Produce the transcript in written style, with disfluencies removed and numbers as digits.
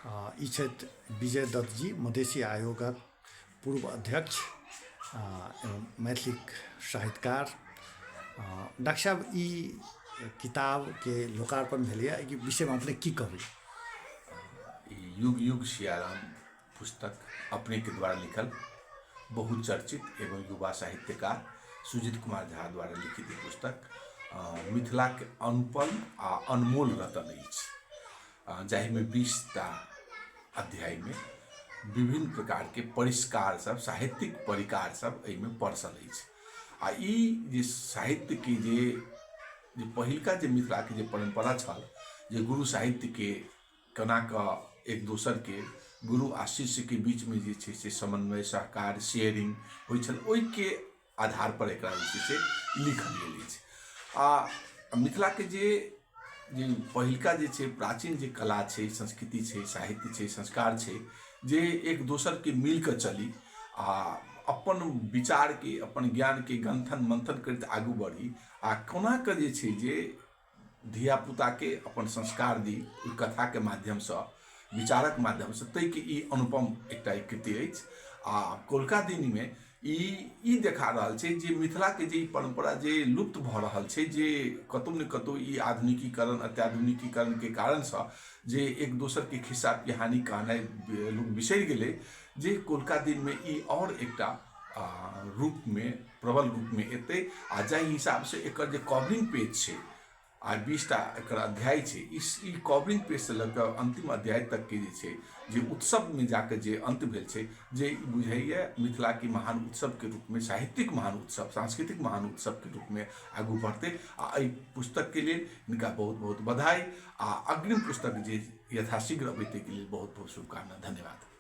ई छथि विजय दत्त जी, मधेशी आयोगक पूर्व अध्यक्ष एवं मैथिलीक साहित्यकार। डॉक्टर साहब, ई किताबके लोकार्पण भेलैए, एहिके विषयमे अपने की कहबै? ई युग युग सियाराम पुस्तक अपनेके द्वारा लिखल बहुचर्चित एवं युवा साहित्यकार सुजीत कुमार झा द्वारा लिखित ई पुस्तक मिथिलाके अनुपम आ अनमोल रतन अछि, जाहिमे 20टा अध्यायमे विभिन्न प्रकारके परिष्कार सब, साहित्यिक परिकार सब एहिमे परसल अछि। आ ई जे साहित्यके जे जे पहिलका जे मिथिलाके जे परम्परा छल, जे गुरु साहित्यके केना कऽ एक दोसरके गुरु आ शिष्यके बीचमे जे छै से समन्वय, सहकार, शेयरिंग होइ छल, ओहिके आधारपर एकरा जे छै से लिखल गेल अछि। आ मिथिलाके जे जे पहिलका जे छै प्राचीन जे कला छै, संस्कृति छै, साहित्य छै, संस्कार छै, जे एक दोसरके मिल कऽ चली आ अपन विचारके, अपन ज्ञानके गन्थन मन्थन करैत आगू बढ़ी आ कोना कऽ जे छै जे धियापुताके अपन संस्कार दी ओहि कथाके माध्यमसँ, विचारक माध्यमसँ, ताहिके ई अनुपम एकटा ई कृति अछि। आ कौल्हुका दिनमे ई ई देखा रहल छै जे मिथिलाके जे ई परम्परा जे लुप्त भऽ रहल छै, जे कतहु ने कतहु ई आधुनिकीकरण अत्याधुनिकीकरणके कारणसँ जे एक दोसरके खिस्सा पिहानी कहनाइ लोक बिसरि गेलै, जे कौल्हुका दिनमे ई आओर एकटा रूपमे, प्रबल रूपमे एतै। आ जाहि हिसाबसँ एकर जे कवरिंग पेज छै आ 20टा एकर अध्याय छै, ई कवरिंग पेजसँ लऽ कऽ अन्तिम अध्याय तकके जे छै, जे उत्सवमे जाकऽ जे अन्त भेल छै, जे ई बुझाइए मिथिलाके महान उत्सवके रूपमे, साहित्यिक महान उत्सव, सांस्कृतिक महान उत्सवके रूपमे आगू बढ़तै। आ एहि पुस्तकके लेल हिनका बहुत बहुत बधाई आ अग्रिम पुस्तक जे यथाशीघ्र अबै ताहिके लेल बहुत बहुत शुभकामना। धन्यवाद।